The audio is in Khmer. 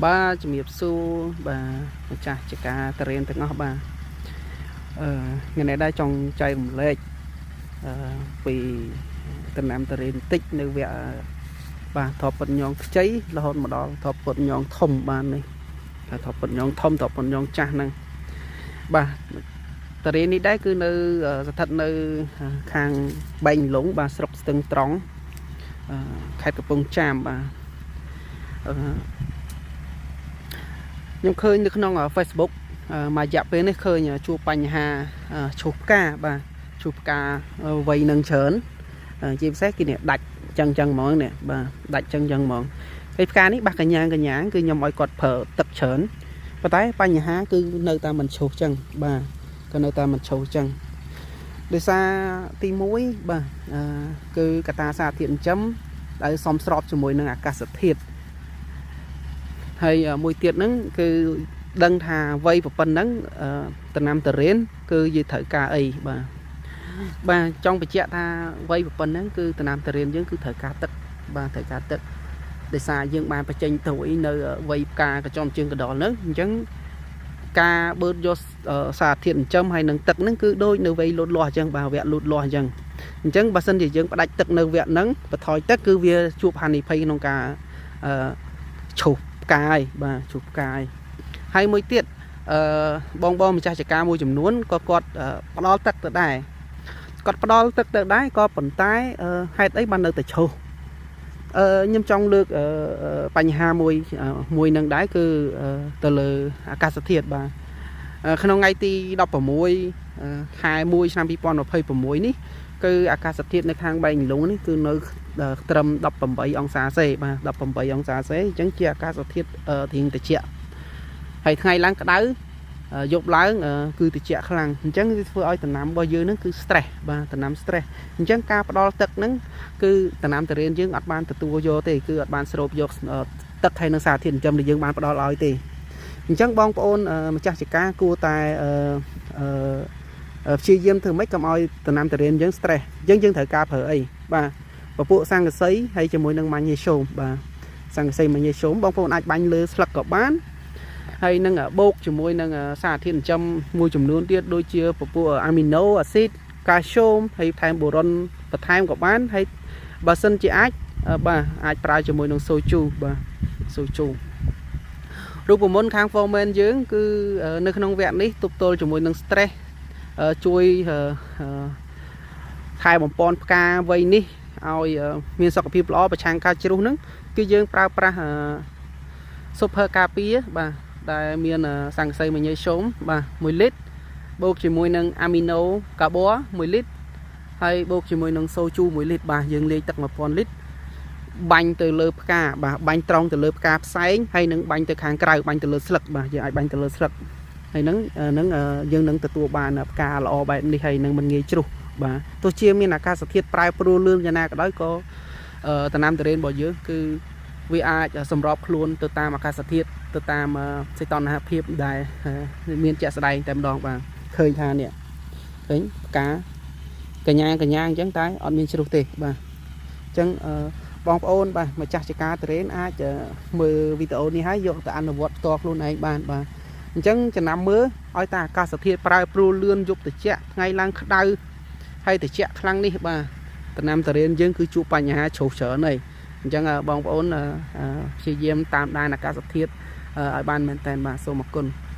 បាទជំរាបសួរបាទម្ចាស់ចការតរៀនទាំងអស់បាទអឺថ្ងៃនេះដែរចង់ចែករំលែកអឺពីតំណាំតរៀនតិចនៅវគ្គបាទទ្របពុតញងខ្ចីរហូតមកដល់ទ្របពុតញងធំបាននេះថាទ្របពុតញងធំទ្របពុតញងចាស់ហ្នឹងបាទតរៀននេះដែរគឺនៅស្ថិតនៅខាងបែងលងបាទស្រុកស្ទឹងត្រង់ខេត្តកំពង់ចាមបាទអឺខ្ញុំឃើញនៅក្នុង Facebook មួយរយៈពេលនេះឃើញជួបបញ្ហាឈូសផ្កាបាទឈូសផ្កាវ័យនឹងច្រើនជាពិសេសគឺនេះដាច់ចឹងចឹងហ្មងនេះបាទដាច់ចឹងចឹងហ្មងហើយផ្កានេះបាសកញ្ញាកញ្ញាគឺខ្ញុំឲ្យគាត់ប្រើទឹកច្រើនប៉ុន្តែបញ្ហាគឺនៅតែមិនឈូសចឹងបាទក៏នៅតែមិនឈូសចឹងដោយសារទី1បាទគឺកត្តាសារធាតុចិញ្ចឹមដែលសមស្របជាមួយនឹងអាកាសធាតុហើយមួយទៀតហ្នឹងគឺដឹងថាវ័យប៉ុណ្ណឹងតំណាំតរៀនគឺយើងត្រូវការអីបាទបាទចង់បញ្ជាក់ថាវ័យប៉ុណ្ណឹងគឺតំណាំតរៀនយើងគឺត្រូវការទឹកបាទត្រូវការទឹកដោយសារយើងបានបញ្ចេញត្រួយនៅវ័យផ្កាកញ្ចំជើងកដលហ្នឹងអញ្ចឹងការបឺតយកសារធាតុចិញ្ចឹមហើយនឹងទឹកហ្នឹងគឺដូចនៅវ័យលូតលាស់អញ្ចឹងបាទវគ្គលូតលាស់អញ្ចឹងអញ្ចឹងបើសិនជាយើងផ្ដាច់ទឹកនៅវគ្គហ្នឹងបន្ថយទឹកគឺវាជួបហានិភ័យក្នុងការអឺឈូសផ្កាយបាទឈូសផ្កាយហើយមួយទៀតអឺបងបងម្ចាស់ចការមួយចំនួនក៏គាត់ផ្ដល់ទឹកទៅដែរគាត់ផ្ដល់ទឹកទៅដែរក៏ប៉ុន្តែហេតុអីបាននៅតែឈូសអឺខ្ញុំចង់លើកបញ្ហាមួយមួយនឹងដែរគឺទៅលើអាកាសធាតុបាទក្នុងថ្ងៃទី16ខែ1ឆ្នាំ2026នេះគឺអាកាសធាតុនៅខាងបែងលងនេះគឺនៅត្រឹម18អង្សាសេបាទ18អង្សាសេអញ្ចឹងជាអាកាសធាតុរៀងត្រជាក់ហើយថ្ងៃឡើងក្តៅយប់ឡើងគឺត្រជាក់ខ្លាំងអញ្ចឹងវាធ្វើឲ្យដំណាំរបស់យើងនឹងគឺ stress បាទដំណាំ stress អញ្ចឹងការផ្ដល់ទឹកហ្នឹងគឺដំណាំទុរេនយើងអត់បានទទួលយកទេគឺអត់បានស្រូបយកទឹកហើយនឹងសារធាតុចិញ្ចឹមដែលយើងបានផ្ដល់ឲ្យទេអញ្ចឹងបងប្អូនម្ចាស់ចការគួរតែអឺព្យាយាមធ្វើម៉េចកុំឲ្យដំណាំទុរេនយើង stress អញ្ចឹងយើងត្រូវការប្រើអីបាទពពួកសង្កសីហើយជាមួយនឹងម៉ាញ៉េស្យូមបាទសង្កសីម៉ាញ៉េស្យូមបងប្អូនអាចបាញ់លើស្លឹកក៏បានហើយនឹងបូកជាមួយនឹងសារធាតុចិញ្ចឹមមួយចំនួនទៀតដូចជាពពួកអាមីណូអាស៊ីតកាល់ស្យូមហើយថែមបូរុនបន្ថែមក៏បានហើយបើសិនជាអាចបាទអាចប្រើជាមួយនឹងសូជូបាទសូជូរូបមន្តខាង Foreman យើងគឺនៅក្នុងវគ្គនេះទប់ទល់ជាមួយនឹង stress ជួយថែបំពន់ផ្កាវ័យនេះឲ្យមានសុខភាពល្អប្រឆាំងការជ្រុះហ្នឹងគឺយើងប្រើប្រាស់ super ការពារបាទដែលមានសង្កសីម៉ាញ៉េស្យូមបាទ1លីត្របូកជាមួយនឹងអាមីណូកាបូ1លីត្រហើយបូកជាមួយនឹងសូជូ1លីត្របាទយើងលាយទឹក1000លីត្របាញ់ទៅលើផ្កាបាទបាញ់ត្រង់ទៅលើផ្កាផ្សែងហើយនឹងបាញ់ទៅខាងក្រៅបាញ់ទៅលើស្លឹកបាទយើងអាចបាញ់ទៅលើស្លឹកហើយនឹងនឹងយើងនឹងទទួលបានផ្កាល្អបែបនេះហើយនឹងមិនងាយជ្រុះបាទទោះជាមានអាកាសធាតុប្រែប្រួលលឿនយ៉ាងណាក៏ដោយក៏ដំណាំទុរេនរបស់យើងគឺវាអាចសម្របខ្លួនទៅតាមអាកាសធាតុទៅតាមសីតុណ្ហភាពដែលមានជាក់ស្ដែងតែម្ដងបាទឃើញថានេះឃើញផ្កាកញ្ញាកញ្ញាអញ្ចឹងតែអត់មានជ្រុះទេបាទអញ្ចឹងបងប្អូនបាទម្ចាស់ចការទុរេនអាចមើលវីដេអូនេះហើយយកទៅអនុវត្តផ្ទាល់ខ្លួនឯងបានបាទអញ្ចឹងចំណាំមើលឲ្យតែអាកាសធាតុប្រែប្រួលលឿនយប់ត្រជាក់ថ្ងៃឡើងក្តៅហើយត្រជាក់ខ្លាំងនេះបាទដំណាំទុរេនយើងគឺជួបបញ្ហាជ្រុះច្រើនហើយអញ្ចឹងបងប្អូនព្យាយាមតាមដានអាកាសធាតុឲ្យបានមែនតើបាទសូមអរគុណ។